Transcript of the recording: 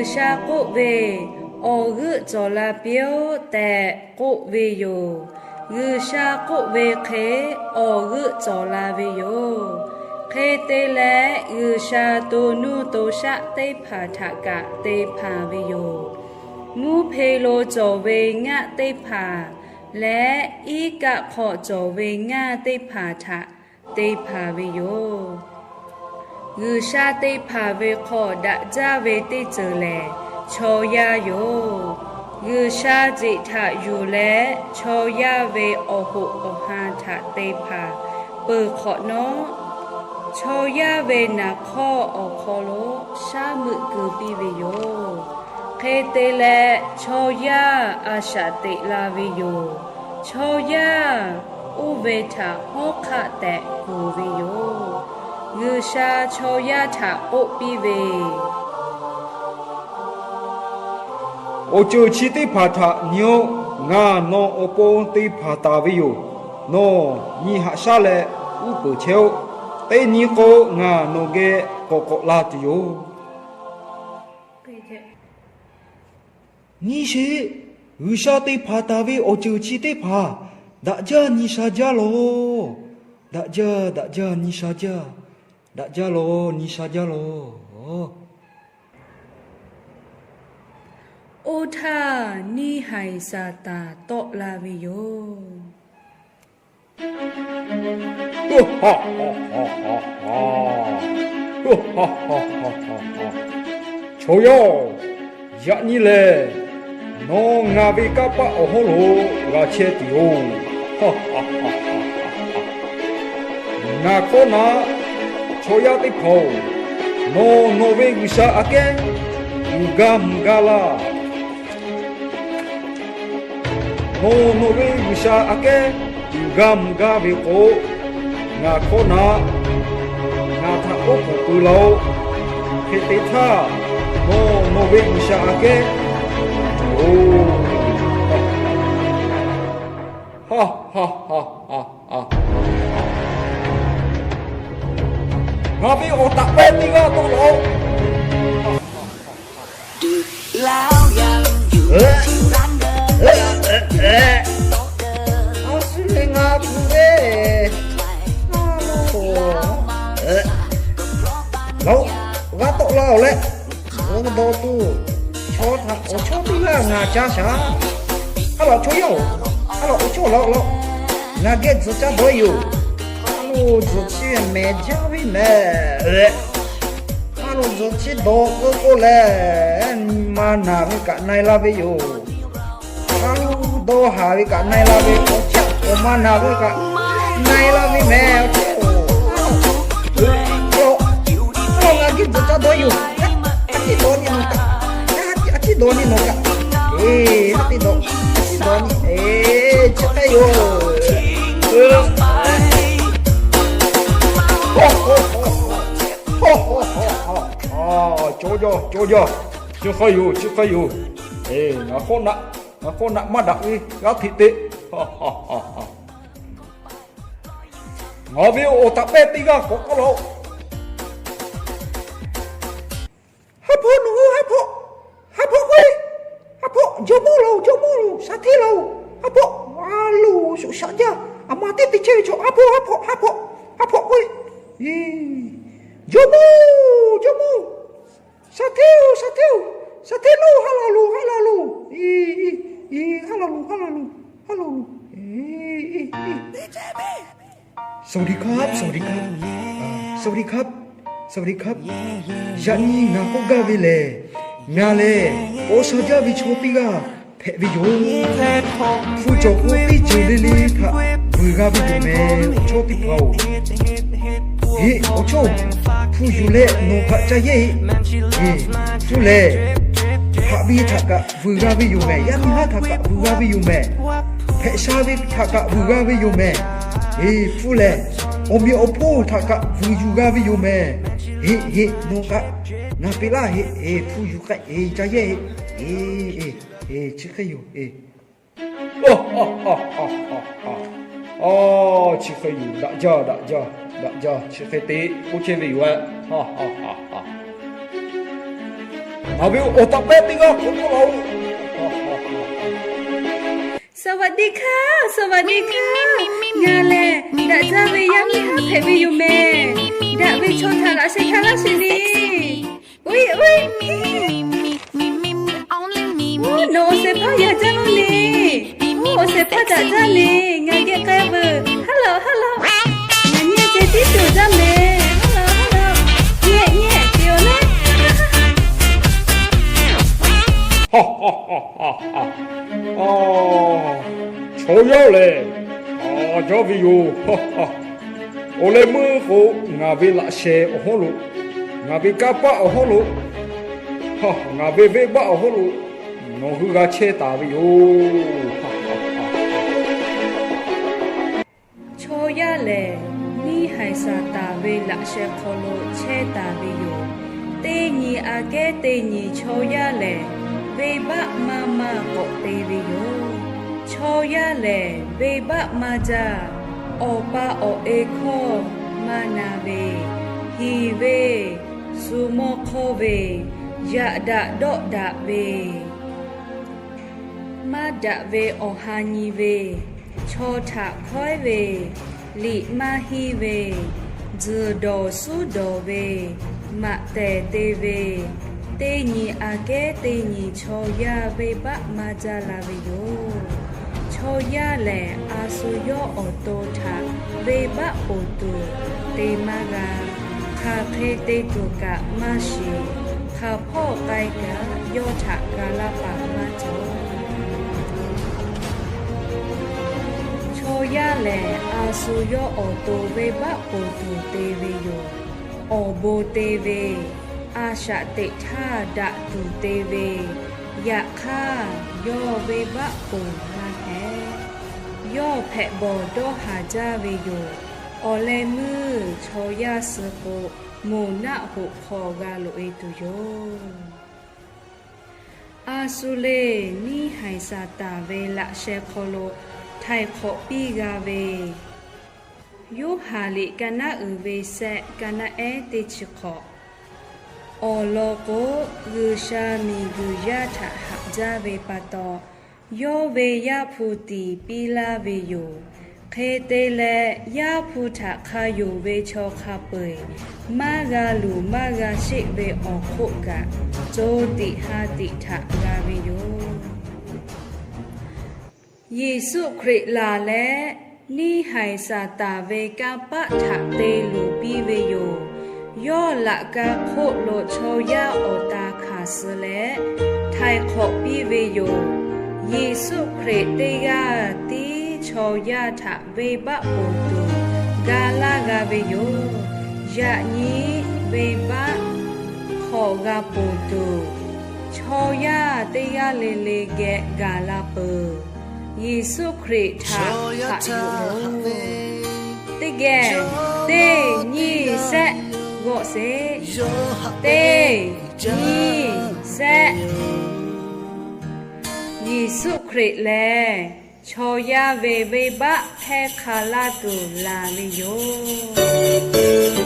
G'uiˬsha k'oˆ ve, Awˬ g'euˆ cawˬ la piˇ-oˆ tehꞈ k'oˆ ve yoˬ. G'uiˬsha k'oˆ ve hk'e awˬ g'euˆ cawˬ la ve yoˬ. Hk'e te leh, G'uiˬsha to nuˇ to shaˆ teˇ hpaˍ htaꞈ kaꞈ te hpanˍ ve yoˬ. Mvuhˇ hpe lo cawˬ ve ngaˆ teˇ hpaˍ leh, iˉ kaˆ hk'aw cawˬ ve ngaˇ teˇ hpaˍ htaꞈ te hpanˍ ve yoˬ. G'uiˬsha te hpanˍ ve hk'aw daꞈ jaˇ ve teˇ ceuˬ lehˬ, chaw yaˇ yoˬ. G'uiˬsha jeꞈ htaꞈ yuˬ leh chaw yaˇ ve awˬ hoꞈ awˬ han htaꞈ te hpanˍ peuˬ hk'awꞈ nawˉ, chaw yaˇ ve naˍ hk'awˇ awˬ hk'aw lo shaˉ meuˆ keu piˇ ve yoˬ. Hk'e te leh, chaw yaˇ a shaꞈ teꞈ la ve yoˬ. Chaw yaˇ oˇ ve htaꞈ hawˉ hk'aˆ tehꞈ kuˬ ve yoˬ. G'uiˬsha chaw yaˇ htaꞈ k'oˆ piˇ ve, Awˬ ceuˬ chi teˇ hpaˍ htaꞈ nyi-oˆ. Ngaˬ nawˬ awˬ pon te hpanˍ taˍ ve yoˬ. Nawˬ nyi haꞈ shaˉ leh uˉ peunˍ chehˇ-oˆ. Teˇ nyi k'o, ngaˬ nawˬ geh k'awꞈ k'awꞈ la tuˬ yoˬ. Nyi sheˍ. G'uiˬsha te hpanˍ taˍ ve awˬ ceuˬ chi teˇ hpaˍ daꞈ jaˇ nyi sha jaˇ lawˬ. Daꞈ jaˇ, daꞈ jaˇ nyi sha jaˇ. Daꞈ jaˇ lawˬ, nyi sha jaˇ lawˬ. Oˇ htaˇ, neˇhaiˬ Saˍtanˍ tawˆ la ve yoˬ. Chaw yaˇ-oˬ, yaꞈ nyi lehˬ nawˬ ngaˬ ve kanˇ paˆ awˬ hawˉ lo g'a chehˇ tuˬ yoˬ. Ngaˬ hk'awˇ naꞈ, chaw yaˇ teˇ hpaˍ-oˬ, nawˬ nawˬ ve G'uiˬsha aꞈ kehˉ uiˍ ga mvuh ga laˇ. Nawˬ nawˬ ve G'uiˬsha aꞈ kehˉ uiˍ ga mvuh ga ve k'o, ngaˬ hk'awˇ naꞈ ngaˬ htaꞈ k'oˆ k'oˍ pui laˇ-oˆ. Hk'e te htaˇ, nawˬ nawˬ ve G'uiˬsha aꞈ kehˉ tuˬ yoˬ. Ngaˬ ve awˬ taꞈ pehˇ teˇ g'aˇ tawˆ la-oˆ. A shu le ngaˬ kuˬ ve, laˬ-oꞈ, g'a tawˆ la-oˬ leh, g'a dawˬ tuˬ, chaw htaꞈ awˬ chawˇ teˇ g'aˇ ngaˬ ca shaˍ. A laˬ chaw yaˇ-oˬ, a laˬ awˬ chawˇ laˬ-oꞈ laˬ, ngaˬ geh tzuhˬ ca dawˬ yoˬ. A loˬ tzuhˬ chi mehˍ jaˇ ve mehˍ. A loˬ tzuhˬ chi dawˬ k'o k'oˆ lehˬ, nyi ma naˬ ve kaꞈ na-e laˇ ve yoˬ. A loˬ dawˇ haˍ ve kaꞈ na-e laˇ ve, awˬ chehˇ awˬ ma naˬ ve kaꞈ na-e laˇ ve mehˍ. A loˬ, a loˬ ngaˬ geh tzuhˬ ca dawˬ yoˬ. A ciˉ dawˬ ni nawˬ kaꞈ, a ciˉ dawˬ ni nawˬ kaꞈ, e, a ciˉ dawˬ, a ciˉ dawˬ ni, e, chi hk'e yoˬ. Cawˇ jaˇ, cawˇ jaˇ, chi hk'e yoˬ, chi hk'e yoˬ. Ngaˬ hk'awˇ naꞈ, ngaˬ hk'awˇ naꞈ maˇ daꞈ ve g'aˇ hteꞈ te. Ngaˬ ve awˬ taꞈ pehˇ teˇ g'aˇ k'awꞈ k'oˆ laˇ-oˆ. Haˉ hpawˆ nawˬ hui, haˉ hpawˆ, haˉ hpawˆ k'oˆ-e. Haˉ hpawˆ, jawˇmawˇ laˬ-oˬ, jawˇmawˇ laˬ-oˬ, shaˍ hteˇ laˬ-oˬ. Haˉ hpawˆ, a loˬ shoꞈ shaꞈ jaˇ. Aˬ ma teˇ te chehˇ ve chaw, haˉ hpawˆ, haˉ hpawˆ, haˉ hpawˆ, haˉ hpawˆ k'oˆ-e. Jawˇmawˇ, jawˇmawˇ, shaˍ hteˇ-oˬ, shaˍ hteˇ-oˬ, shaˍ hteˇ loˬ, ha laˬ loˬ, ha laˬ loˬ, ha laˬ loˬ, ha laˬ loˬ, ha laˬ loˬ. สวัสดีครับ สวัสดีครับ สวัสดีครับ สวัสดีครับ. Yaꞈ nyi ngaˬ k'oˆ gaˇ ve lehˬ, ngaˬ lehˬ k'aw sha jaˇ ve chaw teˇ g'aˇ hpehꞈ ve yoˬ. Hpu cawˬ k'o teˇ ceuˬ le le htaꞈ vuiˬ g'a ve yoˬ mehˍ, awˬ chawˇ teˇ hpaˍ-oˬ. Heˆ, awˬ chawˇ-oˬ, hpu yuˬ leh nawˬ htaꞈ ca yehˇ-e. Heˆ, hpu lehˬ, haꞈ ve htaꞈ kaꞈ vuiˬ g'a ve yoˬ mehˍ. Yaˇ miˇ haˉ htaꞈ kaꞈ vuiˬ g'a ve yoˬ mehˍ. Hpehꞈ sha ve htaꞈ kaꞈ vuiˬ g'a ve yoˬ mehˍ. Heˆ, hpu lehˬ, awˬ meꞈ awˬ hponˇ htaꞈ kaꞈ vuiˬ yuˬ g'a ve yoˬ mehˍ. Heˆ, heˆ, nawˬ kaꞈ ngaˬ peꞈ laˇ heˆ. Heˆ, hpu yuˬ k'ai, heˆ, ca yehˇ heˆ. Heˆ, heˆ, chi hk'e yoˬ. Chi hk'e yoˬ, daꞈ jaˇ, daꞈ jaˇ, daꞈ jaˇ, chi hk'e te k'oˆ chehˇ ve yoˬ-e. Haꞈ ve awˬ taꞈ pehˉ teˇ g'aˇ k'awꞈ k'oˆ laˇ-oˬ. สวัสดีค่ะ สวัสดีค่ะ Ngaˬ lehˬ daꞈ jaˇ ve yaˇ miˇ haˉ hpehꞈ ve yoˬ mehˍ. Daꞈ ve chaw htaꞈ laꞈ sheh hkanˍ laˇ sheˍ le. Uiˍ uiˍ, nawˬ awˬ shehˍ hpaˇ yaꞈ jaˇ laˇ le. Awˬ shehˍ hpaˇ daꞈ jaˇ le. Ngaˬ geh k'ai veuˬ. Haˉ law haˉ law. Ngaˬ nyi ceh tiˉ tuˬ jaˇ mehˍ. Haˉ law haˉ law. Nyi nyi te-oˬ le. Chaw yaˇ lehˬ, a jaˇ ve yoˬ. Awˬ leh meuˇ k'o, ngaˬ ve laꞈ sheh awˬ hawˉ lo, ngaˬ ve kanˇ paˆ awˬ hawˉ lo, ngaˬ ve venˇ baˆ awˬ hawˉ lo nawˬ hui g'a chehˇ taˍ ve yoˬ. Chaw yaˇ lehˬ, neˇ haiˬ Saˍtanˍ ve laꞈ sheh hk'aw lo chehˇ taˍ ve yoˬ. Teˇ nyi aꞈ kehˉ teˇ nyi chaw yaˇ lehˬ, venˇ baˆ maˇ maˇ k'awꞈ te ve yoˬ. Chaw yaˇ lehˬ, venˇ baˆ maˇ jaˇ. Awˬ pa awˬ e hkawˇ maˇ na ve, hiˍ ve, shu mawˇ hk'awˇ ve, yaꞈ daꞈ dawˆ daꞈ ve, maˇ daꞈ ve awˬ ha nyi ve, chaw htaꞈ hkawehˉ ve, liꞈ maˇ henˇ ve, tzuhˬ dawˬ suˉ dawˬ ve, maꞈ tehˬ te ve, teˇ nyi aꞈ kehˉ teˇ nyi chaw yaˇ venˇ baˆ maˇ jaˇ la ve yoˬ. Chaw yaˇ lehˬ, a shu yawˇ awˬ to htaꞈ venˇ baˆ ponˬ tuˬ te maˇ g'a. Hk'aˬ hk'e te tuˬ kaꞈ maˇ shiˍ. Hk'aˬ hpawˇ k'ai kaꞈ yawˇ htaꞈ ga laˇ paˍ maˇ cawˬ. Chaw yaˇ lehˬ, a shu yawˇ awˬ to venˇ baˆ ponˬ tuˬ te ve yoˬ. Awˬ bon te ve, a shaꞈ teꞈ htaˇ daꞈ tuˬ te ve, yaꞈ hk'aˇ yawˇ venˇ baˆ ponˬ maˇ heˆ. Yawˇ hpehꞈ bawˬ dawˇ haˍ jaˇ ve yoˬ. Awˬ leh meuˇ chaw yaˇ suh k'o, moˬ naˆ hoꞈ hk'aw g'a loꞈ-e tuˬ yoˬ. A shu le, neˇ haiˬ Saˍtanˍ ve laꞈ sheh hk'aw lo htaiˍ hk'awꞈ piˇ g'a ve, Yoˇhanˬ liꞈ ka naˆ uiˍ ve sehˆ, ka naˆ ehˉ teˇ chi hk'awꞈ. Awˬ lawn k'o, G'uiˬsha miˬguiˬ yaˇ htaꞈ haꞈ jaˇ ve pa taw, yawˇ ve Yaˇ hpu tiˍ piˇ laˇ ve yoˬ. Hk'e te leh, Yaˇ hpu htaꞈ hk'a yonˍ ve chaw hk'a peu-eˬ maˇ g'a luˬ maˇ g'a sheˆ ve awˬ hk'oˆ kaꞈ, co tiꞈ ha tiꞈ htaꞈ g'a ve yoˬ. Yeˍsuˆ Hkriꞈ laˬ leh, neˇ haiˬ Saˍtanˍ ve kanˇ paˆ htaꞈ te luˬ piˇ ve yoˬ. Yawˇ laꞈ ka hk'oˆ lo chaw yaˇ awˬ ta hkanˍ suh leh, htaiˍ hk'awꞈ piˇ ve yoˬ. Yeˍsuˆ Hkriꞈ teˇ g'aˇ tiˉ chaw yaˇ htaꞈ venˇ baˆ ponˬ tuˬ ga laˇ g'a ve yoˬ. Yaꞈ nyi venˇ baˆ hk'awꞈ g'a ponˬ tuˬ, chaw yaˇ teˇ g'aˇ le le geh gaˬ la peuˬ. Yeˍsuˆ Hkriꞈ htaꞈ haꞈ yuˬ-oˬ. Teˇ geh, teˇ nyiˇ sehˆ g'awˆ sheˍ. Teˇ nyiˇ sehˆ. Yeˍsuˆ Hkriꞈ lehˬ, chaw yaˇ ve venˇ baˆ hpehˇ hk'a laˇ tuˬ laˬ ve yoˬ.